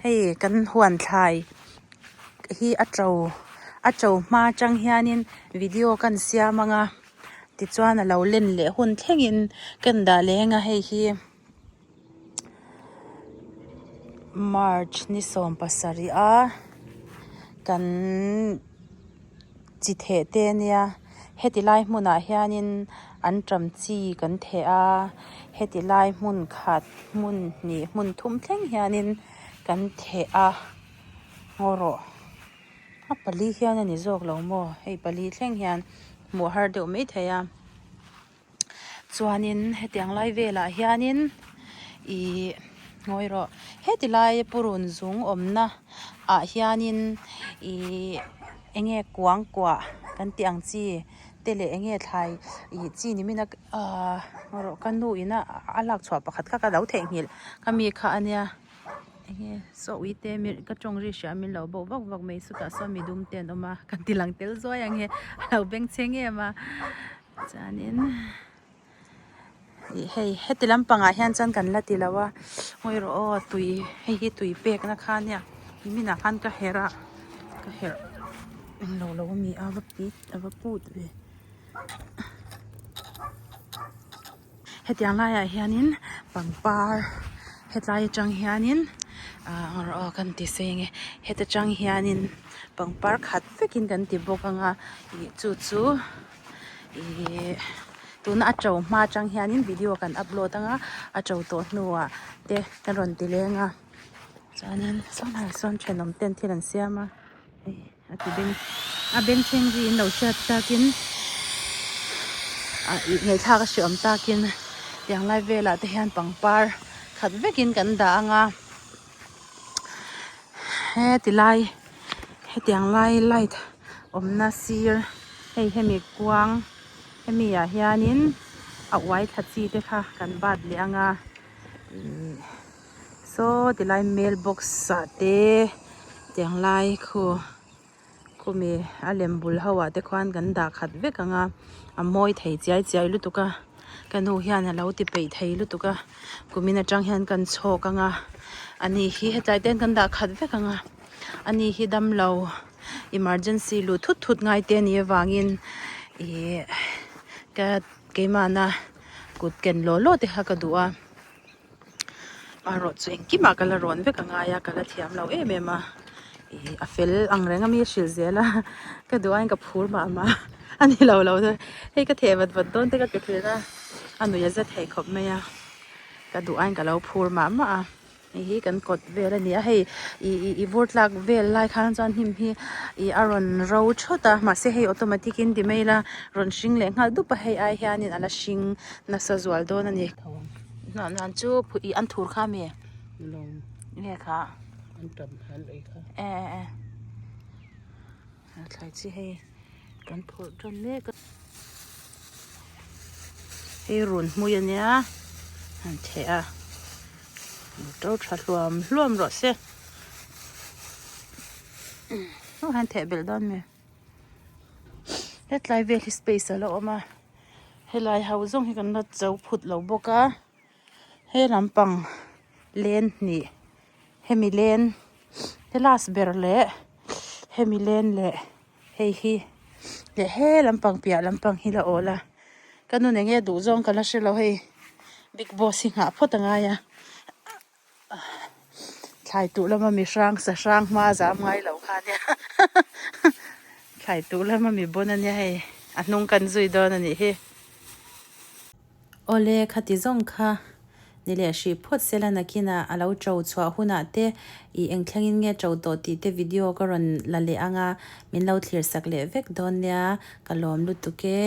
Hei kan huan thlai hi a to a to hma atang hianin video kan siam ang a tichuan a lo len leh hun thlengin kan dah leh ang a hei hi march ni 17 a kan chi theh te ania heti lai hmunah hianin anṭam chi kan theh a heti lai hmun khat hmun hnih hmun thum thleng hianin kan theh a ngaw rawh a pali hian a ni zawk lo maw hei pali thleng hian hmuh har deuh maithei a. Chuanin hetiang lai velah hianin ihh ngawi rawh heti lai purun zung awmna ah hianin ihh eng nge kuang kuah kan tih ang chi te leh eng nge thlai ih chi ni min a ahh ngawi rawh ka nu in a a lak chhuah pakhat kha ka lo theihnghilh ka mi kha a nia eng nge saw uite ka tawng ri hria min lo bauh vak vak mai chutah sawn midum te an awm a kan ti lang tel zuai ang e a lo bengchheng em a. Chuanin ih hei heti lampangah hian chuan kan la ti lo a ngawi rawh aw tui hei hi tui pekna kha ania niminah khan ka herh a ka herh englo lo ami a va pit a va put ve hetiang laiah hianin pangpar hetlai atang hianin ah ngawi rawh aw kan ti sei ange heta tang hianin pangpar khat vekin kan ti bawk anga ih chu chu. Ihh tuna a to hma atang hianin video kan upload anga a to tawh hnuah te ka rawn ti leng a chuanin sawnah sawn thenawm ten thil an siam a hei a ti beng a bengchheng ri in lo hriat takin ah ih ngaihthlak a hreawm takin tiang lai velah te hian pangpar khat vekin kan dah anga heti lai hetiang lai light awmna sir hei hemi kuang hemi ah hianin a uai thla chi te kha kan bat leh anga ihh saw tilai mail box ah te tiang lai khu. Khumi a lem bul ho ah te khuan kan dah khat vek ang a a mawi thei chiai chiai lutuk a ka nu hian a lo ti peih thei lutuk a kumin atang hian kan chhawk ang a ani hi hetlai te hian kan dah khat vek ang a ani hi damlo emergency luh thut thut ngai te anih avangin ihh ka keimahna kut ken law law te kha ka duh a. Amaherawh chu engkimah ka la rawn vek a ngai a ka la thiam lo em em a ih a fel ang reng a mi a hrilh zel a ka duh aiin ka phur mah mah a ni lo lo hei ka theh vat vat dawn te ka ti thin a a nuih a za thei khawp mai a ka duh aiin ka lo phur mah mah a hei hi kan kawt vel a ni a hei ih ih ih vur tlak vel lai khan chuan hnim hi ih a rawn ro thut a mahse hei automatic in ti mai ila rawn hring leh nghal dup a hei ai hianin a la hring nasa zual dawn a ni. Hnah nan chu ih an thur kha ami? Lo. Nge kha? An tam han ei kha. E e e. A thlai chi hei kan phurh tan mek a. Hei run hmui ania han theh a. To tha hluam hluam rawh se. Aw han theh belh dawn mi. Hetlai vel hi space a la awm a. Helai ho zawng hi kan la cho phut lo bawk a he lampang len hnih hemi len he last ber leh hemi len leh hei hi leh he lampang piah lampang hi la awl a ka nu eng nge duh zawng ka la hre lo hei big boss hi nghah phawt a ngai a. Thlai tuh lama mi hrang sa hrang hma zam ngai lo kha ania thlai tuh lama mi bawn ania hei a hnung kan zui dawn a nih hi. Awle khati zawng kha ni leh hrih phawt sela nakinah a lo to chhuah hunah te ih eng thlengin nge to tawh tih te video ka rawn la leh anga min lo thlir sak leh vek dawn nia ka lawm lutuk e.